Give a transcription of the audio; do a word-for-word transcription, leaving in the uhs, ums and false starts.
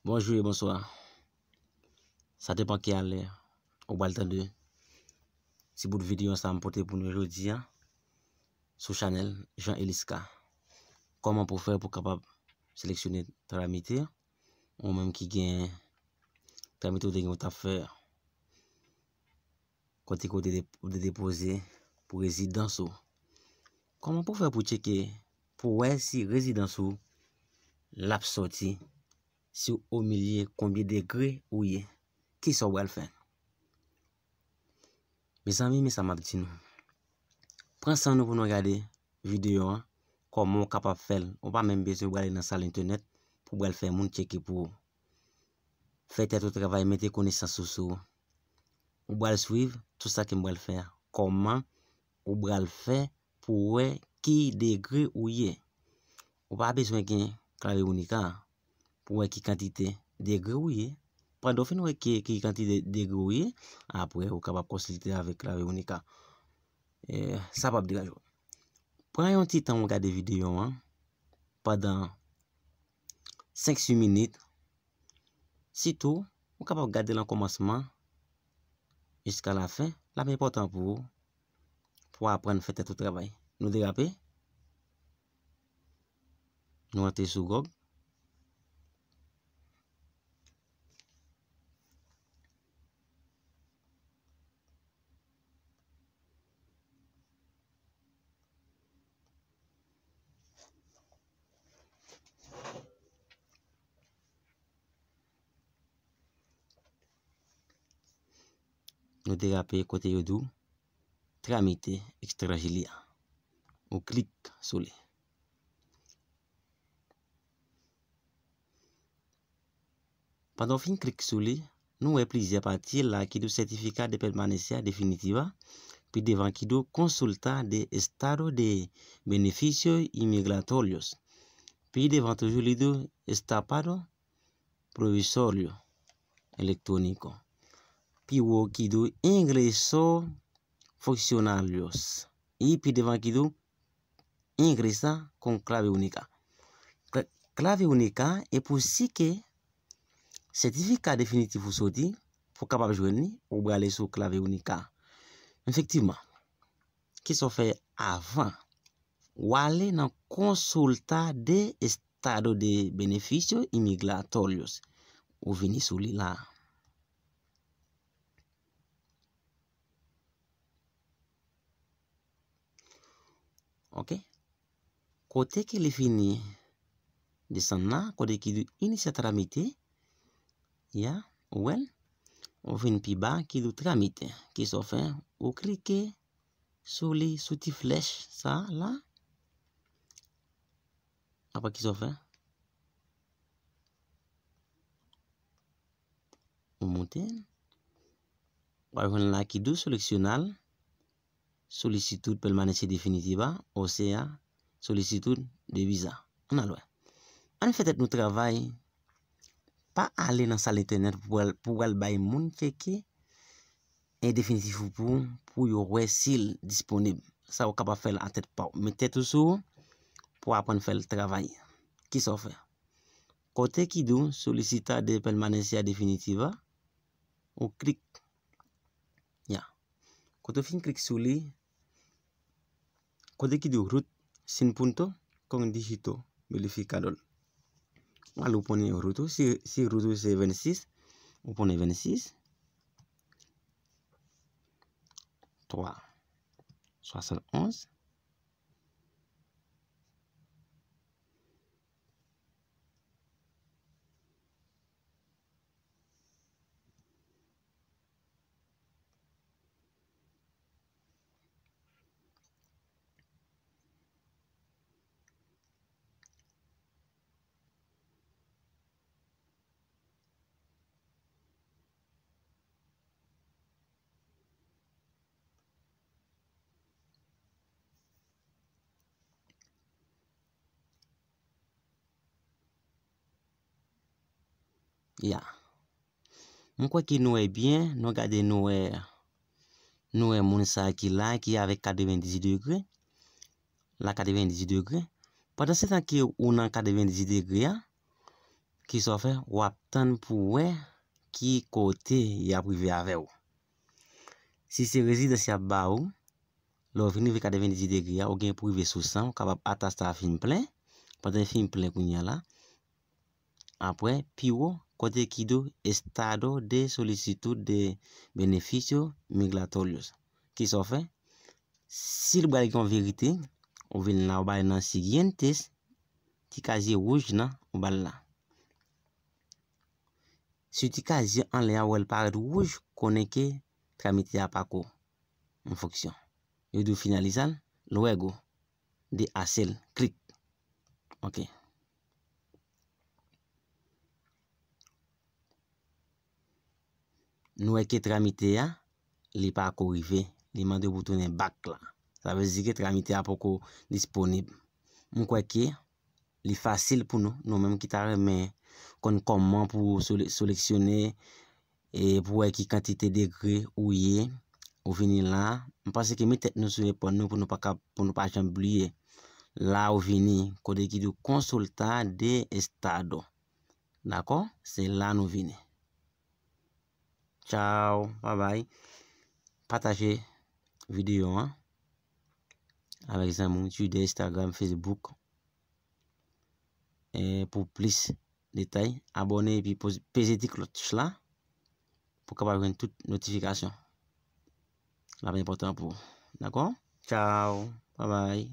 Bonjou e bonswa. Sa depann ki alè ou pral tande ti bout videyo sa m pote pou nou jodi a sou chanèl Jean Elisca. Kòman pou fè pou kapab seleksyone tramite, ou menm ki gen tramite ou te gen ou t ap fè kote ke w te de-, ou te depoze pou rezidans ou. Kòman pou fè pou tcheke, pou wè si rezidans ou l ap sòti, si w omilye konbyen degre ou ye, kisa w pral fè? Mezanmi, men sa m ap di nou. Pran san nou pou nou gade videyo an, kòman w kapab fè l. Ou pa menm bezwen prale nan sal entènèt pou pral fè moun tcheke pou ou. Fè tèt ou travay, mete konesans ou sou ou. Ou pral swiv tout sa ke m pral fè a. Kòman ou pral fè pou wè ki degre ou ye? Ou pa bezwen gen klavye Unica pou wè ki kantite degre ou ye. Pandan w fin wè ki, ki kantite degre ou ye, apre ou kapab konsilte avèk klavye Unica. E, sa p ap deranje w. Pran yon ti tan ou gade videyo an pandan senk, sis minit. Sitou, ou kapab gade l nan kòmansman jiska lafen. L ap enpòtan pou ou, pou w aprann fè tèt ou travay. Nou derape. Nou antre sou Gòg. Nou derape kote yo di w tramite ekstranjili a. Ou klik sou li. Pandan w fin klik sou li, nou wè plizyè pati la ki di w certificado de permanencia definitiva, pi devan ki di w consulta de estado de beneficios imigratorios. Pi devan toujou li di w estampado provisorio electrónico. Pi wo ki di w ingreso funcionarios. E pi devan ki di w ingresa con clave única. Kla-, clave única e pou si ke sètifika definitif ou soti, pou w kapab jwenn li, ou prale sou clave única. Efektivman, kisa w fè avan? W ale nan consulta de estado de beneficios imigratorios. Ou vini sou li la. Ok. Kote ke li fini desann la, kote ki di inisia tramite, ya, ou wè l, ou vin pi ba ki di tramite. Kisa w fè? Ou klike sou li, sou ti flèch sa la. Apre kisa w fè? Ou monte. W a jwenn la ki di w seleksyonal solicitud permanencia definitiva, o sea, solicitud de visa. Ann al wè. Ann fè tèt nou travay. Pa ale nan sal entènèt pou al, pou al bay moun tcheke e definitif ou pou, pou yo wè si l disponib. Sa ou kapab fè l a tèt pa w. Met tèt ou sou ou pou aprann fè l travay. Kisa w fè? Kote ki di w solicitar de permanencia definitiva, ou klik. Ya. Kote w fin klik sou li, kote ki di w root sin punto con dígito verificador. Ou al ou pran nimewo root ou, si, si root ou se vennsis, ou pran vennsis, twa, swasannonz. Ya. Mwen kwè ke nou wè byen, nou gade nou wè, nou wè moun sa a ki la, ki avèk katrevendiz degre. La katrevendiz degre. Pandan se tan ke ou nan katrevendiz degre a, Kisa w fè? W ap tann pou w wè ki kote y ap rive avè w. Si se rezidans y ap ba ou, lè w vin rive katrevendiz degre a, ou gen pou rive sou san, ou kapab atas la fin plen. Pandan l fin plen kounye a la, apre, pi wo, kote ki di w estado de solicitud de beneficio migratorios. Kisa w fè? Si l pral gen yon verite, ou vin la, ou ba l nan siguientes, ti kazye wouj nan, ou ba l la. Si ti kazye anlè a, ou wè l parèt wouj, konnen ke tramite a pako an fonksyon. Yo di w finalize l, luego de hacer clic. Ok. Nou wè ke tramite a, li pako rive. Li mande w pou tounen back la. Sa vle di ke tramite a poko disponib. M kwè ke li fasil pou nou, nou menm ki ta renmen konn kòman pou sele-, seleksyone, e pou wè ki kantite degre ou ye, ou vini la. M panse ke met tèt nou sou epòl nou pou nou pa ka, pou nou pa janm bliye. La ou vini, kote ki di w consulta de estado. Dakò? Se la nou vini. Tchao, babay. Pataje videyo an avèk zanmi w, Twitter, Instagram, Facebook. E pou plis detay, abòne epi poz-, peze ti klòch la pou w kapab jwenn tout notifikasyon. L ap enpòtan pou ou. Dakò? Tchao, babay.